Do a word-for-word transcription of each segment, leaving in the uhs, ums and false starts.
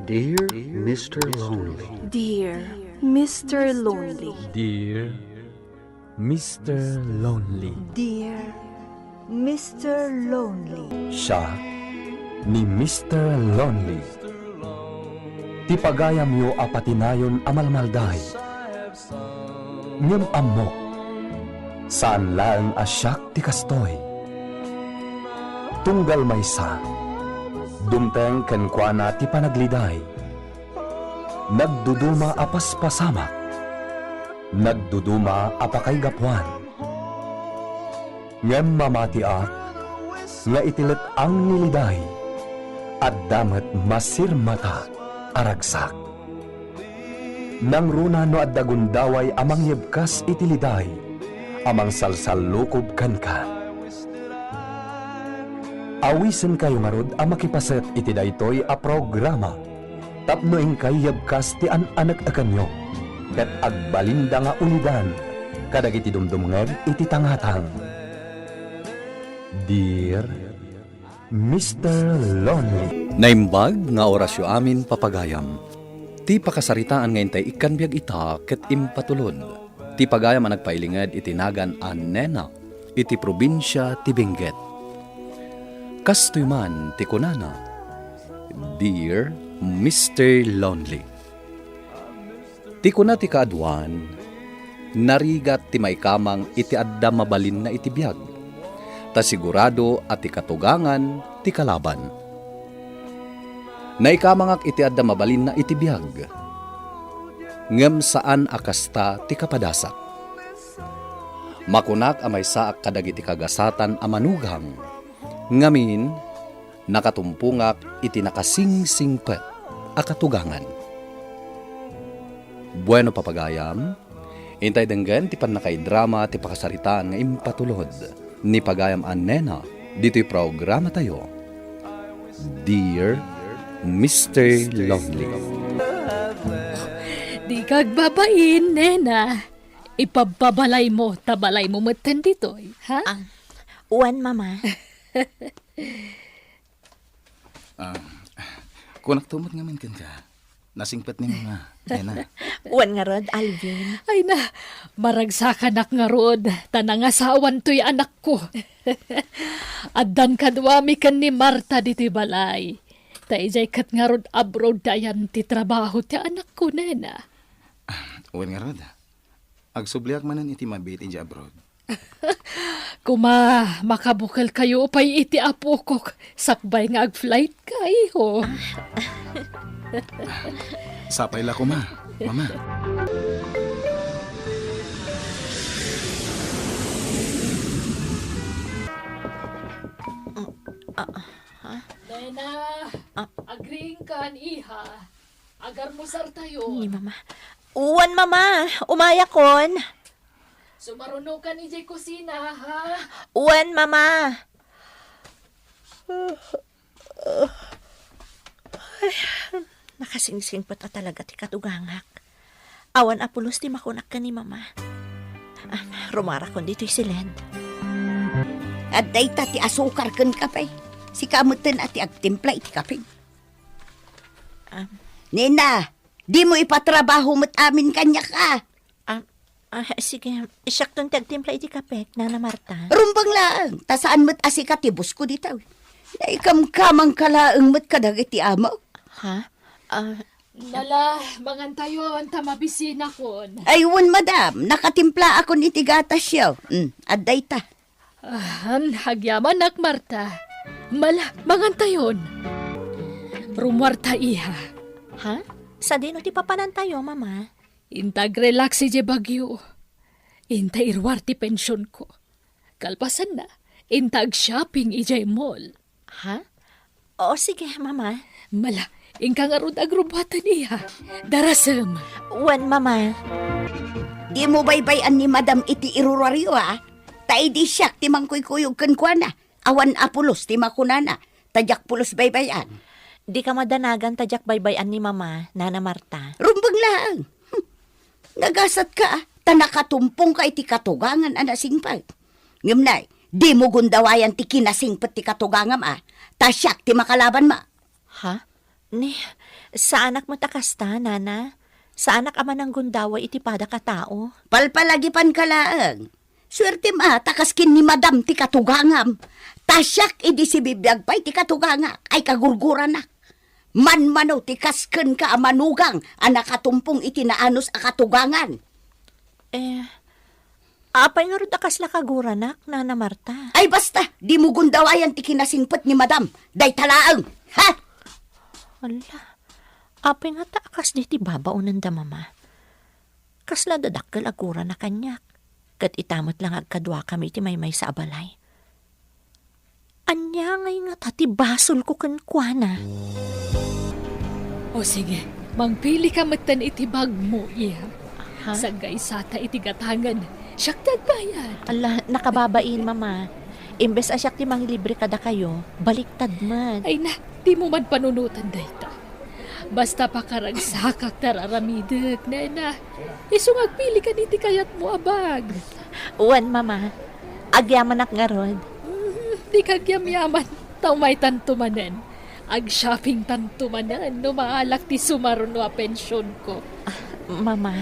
Dear Mister Lonely. Dear Mister Lonely. Dear Mister Lonely. Dear Mister Lonely. Siak ni Mister Lonely. Ti pagayamyo a patinayon a malmalday. Ngem ammok, saan laeng a siak ti kastoy. Tunggal maysa, dumteng kenkuana ti panagliday. Nagduduma a paspasamak, nagduduma a pakaigapuan. Ngem mamatiak nga iti let-ang ni Liday, adda met masirmata a ragsak. Nangruna no adda gundaway a mangyebkas iti Liday a mangsalsallukob kenka. Awisenkayo ngarud a makipaset iti daytoy a programa tapno inkay yebkas ti an-anek-ekanyo ket agbalinda nga ulidan kadagiti dumdumngeg iti tangatang. Dear Mister Lonely. Naimbag nga orasyo amin, papagayam. Ti pakasaritaan nga intay ikkan biag ita ket impatulod. Ti pagayam a nagpailinged iti nagan a Nena iti probinsia ti Benguet. Kastoy man ti kunana, Dear Mister Lonely. Ti kuna ti kaaduan, narigat ti maikamang iti adda mabalinna iti biag, ta sigurado a ti katugangan ti kalaban. Naikamangak iti adda mabalinna iti biag, ngem saan a kasta ti kapadasak. Makunak a maysaak kadagiti kagasatan a manugang, ngamin, nakatumpongak iti nakasingsingpet a katugangan. Bueno, papagayam, intay denggen ti pannakaidrama ti pakasaritaan nga impatulod ni pagayam a Nena ditoy programatayo, Dear Mister Lonely. Dika agbabain, Nena. Ipabpabalaymo, ta balaymo metten ditoy, ha? Ah, wen, Mama. Ah, kunakto met ngamin kenka. Nasingpet ni Mama, Nena. Wen ngarud, Alvin. Ay na, maragsakanak ngarud, ta nangasawan toy anakko. Addan kaduami ken ni Marta ditoy balay. Ta idiay ket ngarud abroad ti ayan ti trabaho ti anakko, Nena. Wen ngarud, agsubliak manen iti mabiit idiay abroad. Kuma, makabukelkayo pay iti apokok sakbay nga agflightka, iho. Sapay la kuma, Mama. Ah, ah, ha? Nena, Ah. Agriingkan, iha. Agarmusartayo. Ni Mama. Wen, Mama. Umayakon. Sumarunokan idiay kusina, ha? Wen, Mama. Ay, nakasingsingpet a talaga ti katugangak. Awan a pulos ti makunak ken ni Mama. Ah, rumuarakon ditoy siled. Adda ita ti asukar ken kape. Sika metten a ti agtimpla iti kape. Ah. Nena, dimo ipatrabaho met amin kaniak, a. Ah, ah, sige. Siakton ti agtimpla iti kapek, Nana Marta. Rumbeng laeng, ta saan met a sika ti boss ko dita. Naikamkamangka laeng met kadagiti amok. Ha? Ah, Nala, mangantayon, ta mabisinakon. Ay, wen, madam, nakatimplaakon iti gatasyo. Mm, adda ita. Ah, agyamanak, Marta. Mala, mangantayon. Rumuarta, iha. Ha? Sadino ti papanantayo, Mama? Inta agrelax idiay Baguio. Inta iruar ti pensionko. Kalpasanna, inta ag-shopping idiay mall. Ha? O, sige, Mama. Mala, inka ngarud agrubbuatan, iha. Darasem. Wen, Mama. Dimo baybay-an ni Madam iti iruruaryo, a? Ta idi siak ti mangkuykuyog kenkuana, awan a pulos ti makunana, ta diak pulos baybay-an. Dika madanagan ta diak baybay-an ni Mama, Nana Marta. Rumbeng laeng. Hm. Nagasatka, a, ta nakatumpongka iti katugangan a nasingpet. Ngem nay, dimo gundawayan ti kinasingpet ti katugangam, a, ta siak ti makalabanmo. Ha? Ni, Saanak met a kasta, Nana. Saanak a mananggundaway iti padak a tao. Palpalagipanka laeng. Suertem a, ta kas ken ni Madam ti katugangam. Ta siak idi sibibiag pay ti katugangak, ay kagurguranak. Manmano ti kas kenka a manugang a nakatumpong iti naanus a katugangan. Eh, apay ngarud a kasla kaguranak, Nana Marta? Ay basta, dimo gundawayan ti kinasingpet ni Madam. Dayta laeng, ha? Ala, apay ngata a kas dayta babaonenda, Mama? Kasla dadakkel a guranak kaniak, ket ita met la nga agkaduakami iti maymaysa a balay. Ania ngay ngata ti basolko kenkuana? O sige, mangpilika metten iti bagmo, iya. Ha? Saggaysata iti gatangen. Siak ti agbayad. Ala, nakababain, Mama. Imbes a siak ti mangilibre kadakayo, baliktad met. Ay na, dimo man panunotan dayta. Basta pakaragsakak ti ar-aramidek, nena. Isu nga agpilikan iti kayatmo a bag. Wen, Mama. Agyamanak ngarud. Mm, dika agyamyaman. Ta umaytanto manen. Ag-shoppingtanto manen no maalak ti sumaruno a pensionko. Ah, Mama.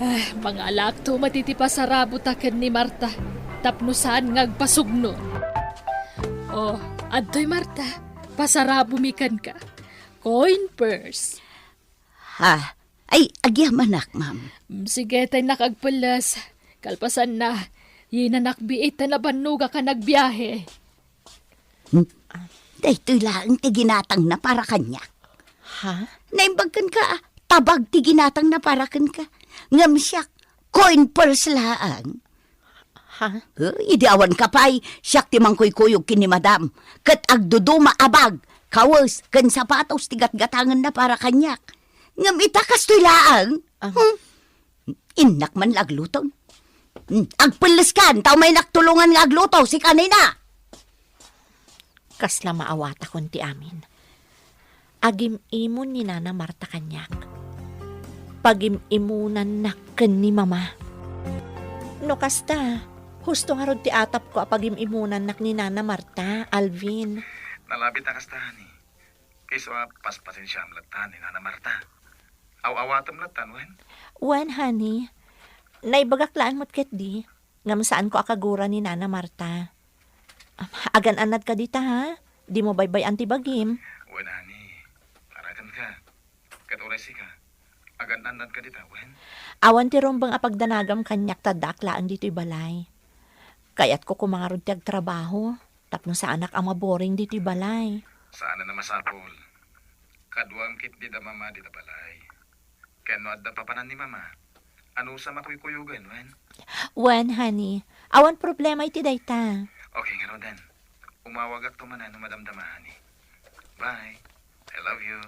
Ah, mangalakto met iti pasarabota ken ni Marta tapno saan nga agpasugno. Oh, adtoy, Marta. Pasarabomi kenka. Coin purse. Ha? Ay, agyamanak, ma'am. Mm, sige, ta innak agpelles. Kalpasanna, yinanak biit ta nabannogak a nagbiahe. Hmm? Daytoy laeng ti ginatangna para kaniak. Ha? Naimbag kenka, ah. Tabag ti ginatangna para kenka. Ngem siak, coin purse laeng. Ha? Eh, idi awan ka pay, siak ti mangkuykuyog ken ni Madam. Ket agduduma a bag, kawes, ken sapatos ti gatgatangenna para kaniak. Ngem ita kastoy laeng? Ah. Hmm? Innak man la agluto. Hmm, agpelleskan, ta umaynak tulongan nga agluto, sika nina. Kasla maawatakon ti amin. Agim-imon ni Nana Marta kaniak. Pagim-imonannak ken ni Mama. No kasta, husto ngarud ti atapko a pagim-imonannak ni Nana Marta, Alvin. Nalabit a kasta, honey. Isu a paspasensiam latta ni Nana Marta. Aw-awatem latta, wen? Wen, honey. Naibagak laeng met ketdi, ngem saanko a kagura ni Nana Marta. Agan-annadka dita, ha? Dimo baybay-an ti bagim. Wen, honey. Arakenka. Ket uray sika, agan-annadka dita, wen? Awan ti rumbeng a pagdanagam kaniak ta addaak laeng ditoy balay. Kayatko koma ngarud ti agtrabaho, tapno saanak a maboring ditoy balay. Saanen a masapul. Kaduam ketdi da Mama dita balay. Ken no adda papanan ni Mama, anusam a kuykuyogen, wen? Wen, honey. Awan problema iti dayta. Okay, ngaruden. Umawagakto manen no madamdama, honey. Bye. I love you.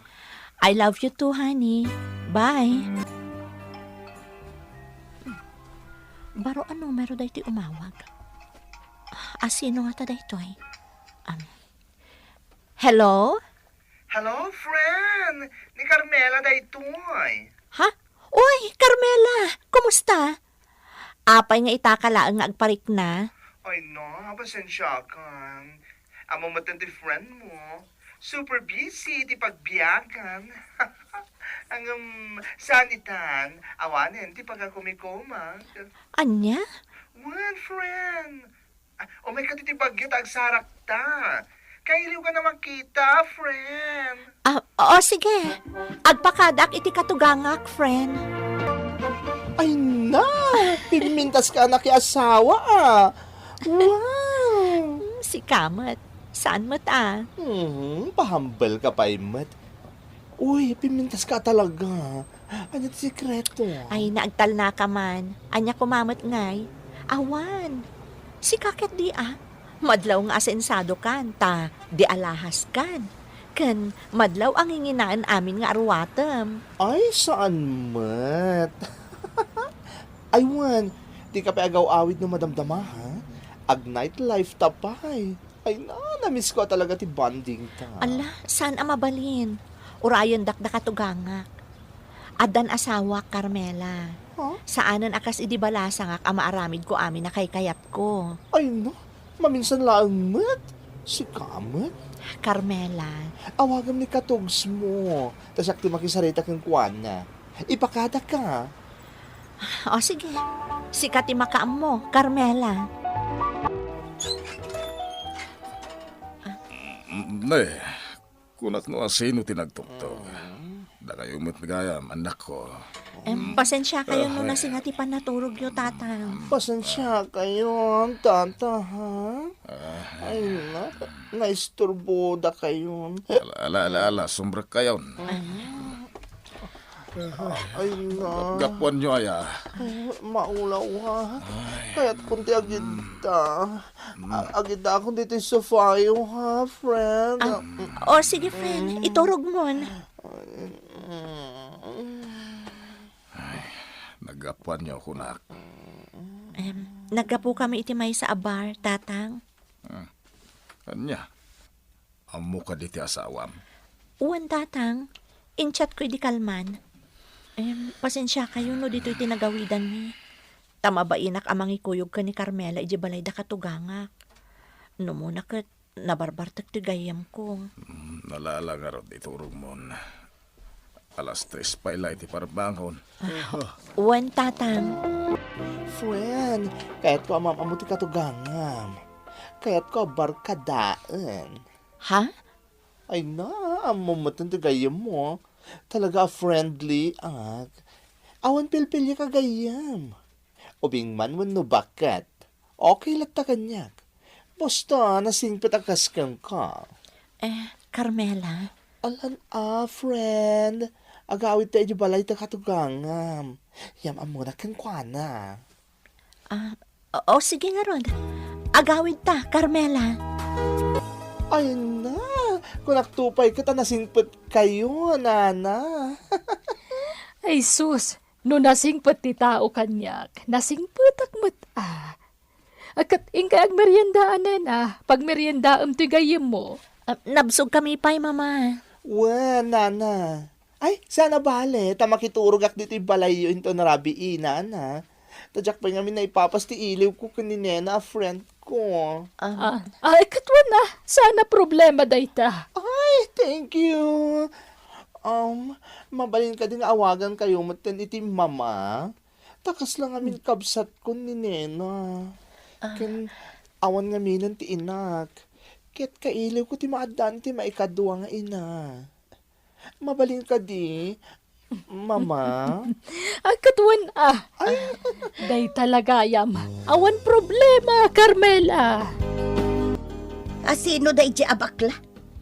I love you too, honey. Bye. Baro a numero daytoy umawag. A, sino ngata daytoy? Um, hello? Hello, friend! Ni Carmela daytoy. Ha? Uy, Carmela! Kumusta? Apay nga ita ka laeng nga agparikna? Ay na, pasensiakan. Ammom met ti friend mo. Super busy ti pagbiagan. Ngem, saan itan, awanen ti pagkakumikumak. Ania? Wen, friend. Ah, umayka ditoy bagyo ta agsarakta. Kailiwka a makita, friend. Ah, oo, sige. Agpakadaak iti katugangak, friend. Ay na! Pimmintaska a nakiasawa, ah! Wow! Hmm, sika met. Saan met, ah? Mhm, pahambelka pay met. Uy, pimmintaska talaga. Ania ti sekreto? Ay, naagtalnaka man. Ania koma met ngay? Awan. Sika ketdi, ah. Madlaw nga asensadokan, ta di alahaskan. Ken madlaw a nginginaen amin nga aruatem. Ay, saan met? Ay, wen, dika pay agaw-awid no madamdama, ha? Ag-nightlife ta pay. Ay na, na-miss ko talaga ti bonding ta. Ala, saan a mabalin? Urayendak da katugangak. Addan asawak, Carmela. Huh? Saanen a kas idi balasangak a maaramidko amin a kaykayatko. Ay na, maminsan laeng met. Sika met? Carmela. Awagam ni katugsmo. Ta siak ti makisarita kenkuana. Ipakadaka. O, sige. Sika ti makaammo, Carmela. Mm, ne, kunak no asino ti nagtugtog. Dakayo met gayam, annakko. Em, pasensiakayon no nasinga ti pannaturogyo, Tatang. Pasensiakayon, Tata, ha? Ay, na, naisturbodakayon. Ala, ala, ala, ala, sumrekkayon. Ay, na. Gapgapuanyo aya. Ay, maulaw, ha? Ay. Kayatkon ti agidda. A-, agidakon ditoy sofayo, ha, friend? Ah, o, sige, friend. Iturogmon. Ay, naggapuanyo, kunak. Em, naggapukami iti maysa a bar, Tatang. Hmm. Ania? Ammo kadi ti asawam? Wen, Tatang. In-chatko idi kalman. Em, pasensiakayo no ditoy ti nagawidanmi. Ta mabainak a mangikuyog ken ni Carmela idiay balay da katugangak. No umuna ket nabarbartek ti gayyemko. Mm, ala, ala ngarud, iturogmon. Alas tres pay la iti parbangon. Wen, Tatang. Friend, kayatko a maam-ammo ti katugangam. Kayatko a barkadaen. Ha? Ay na, ammom met ti gayyemmo. Talaga a friendly ak. Awan pilpiliek a gayyem. Ubing man wenno baket, okay latta kaniak. Basta nasingpet a kas kenka. Eh, Carmela? Alan a, friend. Agawidta idiay balay ta katugangam. Yam-ammona kenkuana. Ah, o, o, sige ngarud. Agawidta, Carmela. Ay na, kunakto pay ket a nasingpetkayo, nana. Ay sus, no nasingpet ti tao kaniak, nasingpetak met a. A, ket inkay agmerienda, a, nena, pagmeriendaem ti gayyemmo. Ah, nabsogkami pay, Mama. Wen, nana. Ay, saan a bale, ta makiturogak ditoy balayyo inton rabii, nana. Ta diak pay ngamin naipapas ti iliwko ken ni nena a friendko. Ah. Ah, ay, ket wen a, saan a problema dayta. Ay, thank you. Um, mabalin kadi nga awagankayo metten iti mama? Ta kasla ngamin kabsatkon ni nena. Ah. Ken awan ngaminen ti inak. Ket kailiwko ti maaddaan iti maikadua nga ina. Mabalin kadi, Mama? Ay, ket wen a. Ay. Dayta la gayam. Awan problema, Carmela. A, sino daydiay a bakla?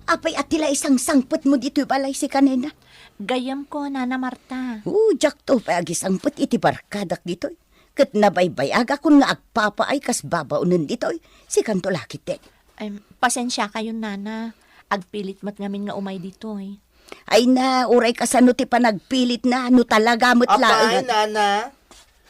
Apay a ti la isangsangpetmo ditoy balay, sika nena? Gayyemko, Nana Marta. O, diakto pay agisangpet iti barkadak ditoy. Ket nabaybayagakon nga agpapaay kas babaonen ditoy. Sikanto la ketdin. Em, pasensiakayon, Nana. Agpilit met ngamin nga umay ditoy. Ay na, uray kasano ti panagpilitna, no talaga met laeng. Apay, Nana?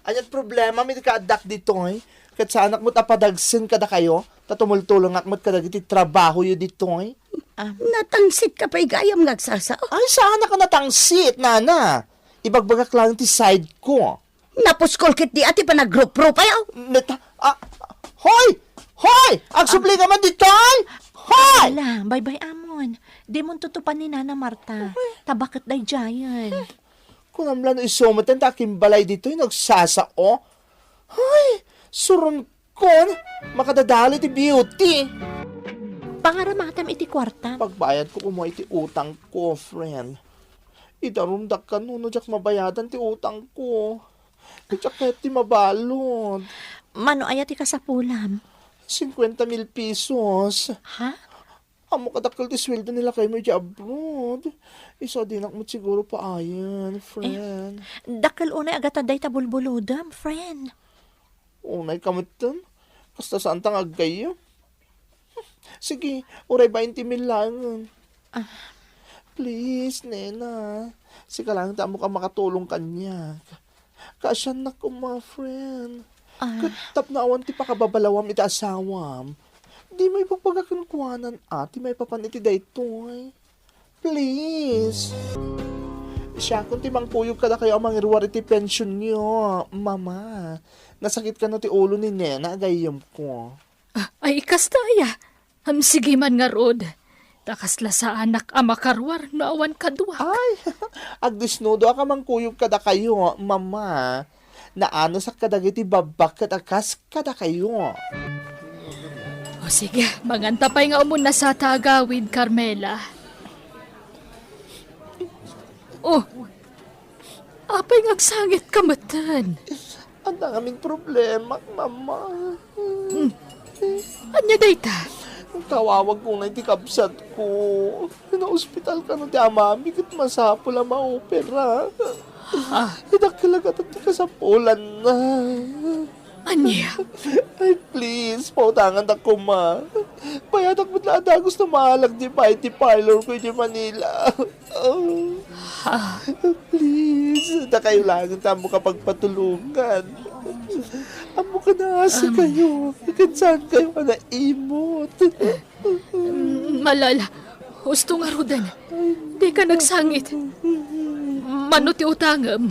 Ania't problemam iti kaaddak ditoy? Ket saanak met a padagsen kadakayo, ta tumultulongak met kadagiti trabahoyo ditoy. Ah. Natangsitka pay gayam nga agsasao. Ay, saanak a natangsit, Nana. Ibagbagak laeng ti side ko. Napuskol ketdi a ti panagruprupayo. Meta, ah, hoy! Hoy! Agsubli ka man ditoy! Hoy! Ala, baybay-amon. Dimon tutupan ni Nana Marta. Ta baket daydiayen. Kunam la no isu met ta akimbalay ditoy, nagsasao. Hoy! Suron kon, makadadalo ti beauty. Pangaramatam iti kuartam. Pagbayadko koma iti utangko, friend. Idarumdak kano no diak mabayadan ti utangko. Diak kayat ti mabalud. Mano aya ti kasapulam? Cincuenta mil pesos. Ha? Ammok a dakkel ti sueldo ni lakaymo idiay abroad. Isadinak met siguro paayen, friend. Eh, dakkel unay a gatad dayta bulbulodem, friend. Unay ka metten? Kasta saanta nga aggayyem? Sige, uray bainte mil laengen. Ah. Please, nena. Sika laeng ti ammok a makatulong kaniak. Kaasiannak koma, friend. Ah. Ket tapno awan ti pakababalawam iti asawam, dimo ibagbaga kenkuanan a ti maipapan iti daytoy. Please. Siakon ti mangkuyog kadakayo a mangiruar iti pensionyo, Mama. Nasakit kano ti ulo ni Nena a gayyemko. Ah, ay, kasta aya? Am, sige man ngarud. Ta kasla saanak a makaruar no awan kaduak. Ay, agdesnudo a kamangkuyog kadakayo, Mama. Naanusak kadagiti babbakket a kas kadakayo. O sige, manganta pay nga umuna sa ta agawid, Carmela. Oh, apay nga agsangitka metten? Adda ngamin problemak, Mama. Hmm. Ania dayta? Kawawag ko nga iti kabsatko. Naospital kano ti amami ket masapul a maopera. Ah. Idakkel a gatad ti kasapulanna. Ania? Ay, please, pautangandak koma. Bayadak met la a dagus no maalag ti beauty parlor ko iti Manila. Oh. Ah. Please, dakayo laeng ti ammoka pagpatulongan. Ammok a naasikayo, ken saankayo a naimot. Mm, ala, ala. Husto ngaruden. Dika nagsangit. Mano ti utangem?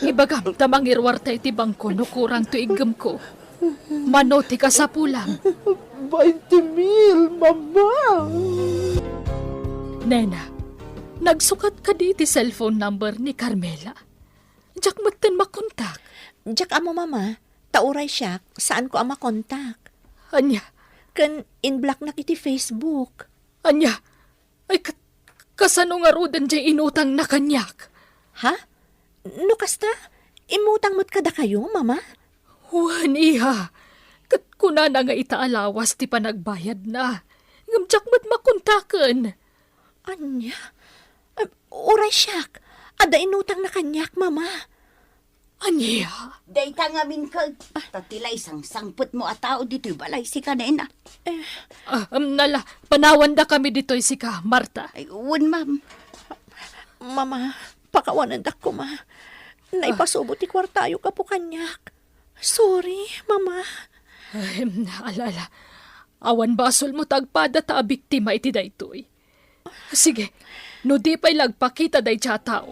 Ibagam ta mangiruarta iti bangko no kurang ti iggemko. Mano ti kasapulam? Bainte mil, Mama! Nena, nagsukat kadi ti cellphone number ni Carmela? Diak metten makontak. Diak ammo, Mama. Ta uray siak, saanko a makontak. Ania? Ken inblocknak iti Facebook. Ania? Ay, ka-, kasano ngaruden diay inutangna kaniak? Ha? No kasta, immutang met kadakayo, Mama? Wen, iha. Ket kunana nga ita a lawas ti panagbayadna. Ngem diak met makontaken. Ania? Em, uray siak. Adda inutangna kaniak, Mama. Ania? Dayta ngamin ket, ta ti la isangsangpetmo a tao ditoy balay sika, Nena. Eh. Ah, em, nala, panawandakami ditoy sika, Marta. Ay, wen, ma'am. Mama, pakawanendak koma. Naipasubo ti kuartayo gapu kaniak. Sorry, Mama. Ay, em, ala, ala. Awan basolmo ta agpada ta abiktima iti daytoy. Sige, no di pay la agpakita dayta a tao,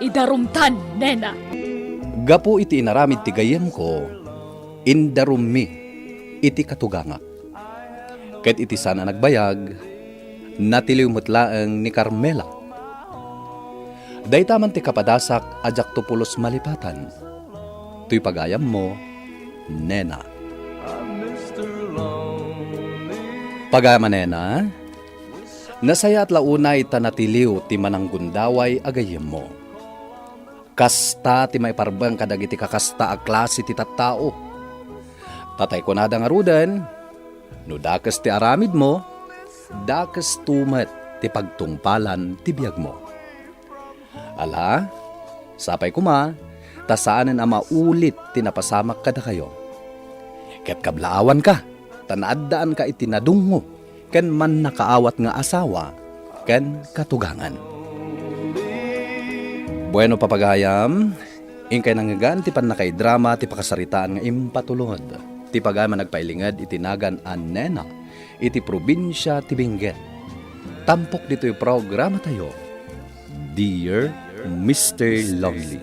idarumtan, Nena. Gapu iti inaramid ti gayyemko, indarummi iti katugangak. Ket iti saan a nagbayag, natiliw met laeng ni Carmela. Dayta man ti kapadasak a diakto pulos malipatan. Toy pagayammo, Nena. Pagayam a Nena, nasayaat la unay ta natiliw ti mananggundaway a gayyemmo. Kasta ti maiparbeng kadagiti kakasta a klase ti tattao. Tatay kunada ngaruden, no dakes ti aramidmo, dakesto met ti pagtungpalan ti biagmo. Ala, sapay koma, ta saanen a maulit ti napasamak kadakayo. Ket kablaawanka, ta naaddaanka iti nadungngo ken mannakaawat nga asawa ken katugangan. Bueno, papagayam, inkay nangngegan ti pannakaidrama ti pakasaritaan nga impatulod ti pagayam a nagpailinged iti nagan a Nena iti probinsia ti Benguet. Tampok ditoy programatayo, Dear Mister Lonely.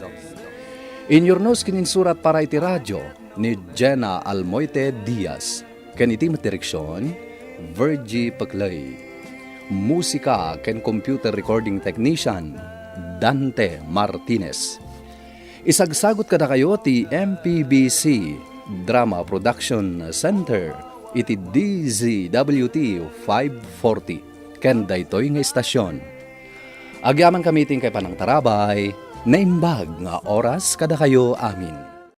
Inyurnos ken insurat para iti radio ni Jenna Almoite Diaz, ken iti met direksion, Virgie Peclay. Musika ken computer recording technician, Dante Martinez. Isagsagut kadakayo ti M P B C Drama Production Center iti D Z W T five forty ken daytoy nga istasion. Agyamankami ti inkay panangtarabay, naimbag nga oras kadakayo amin.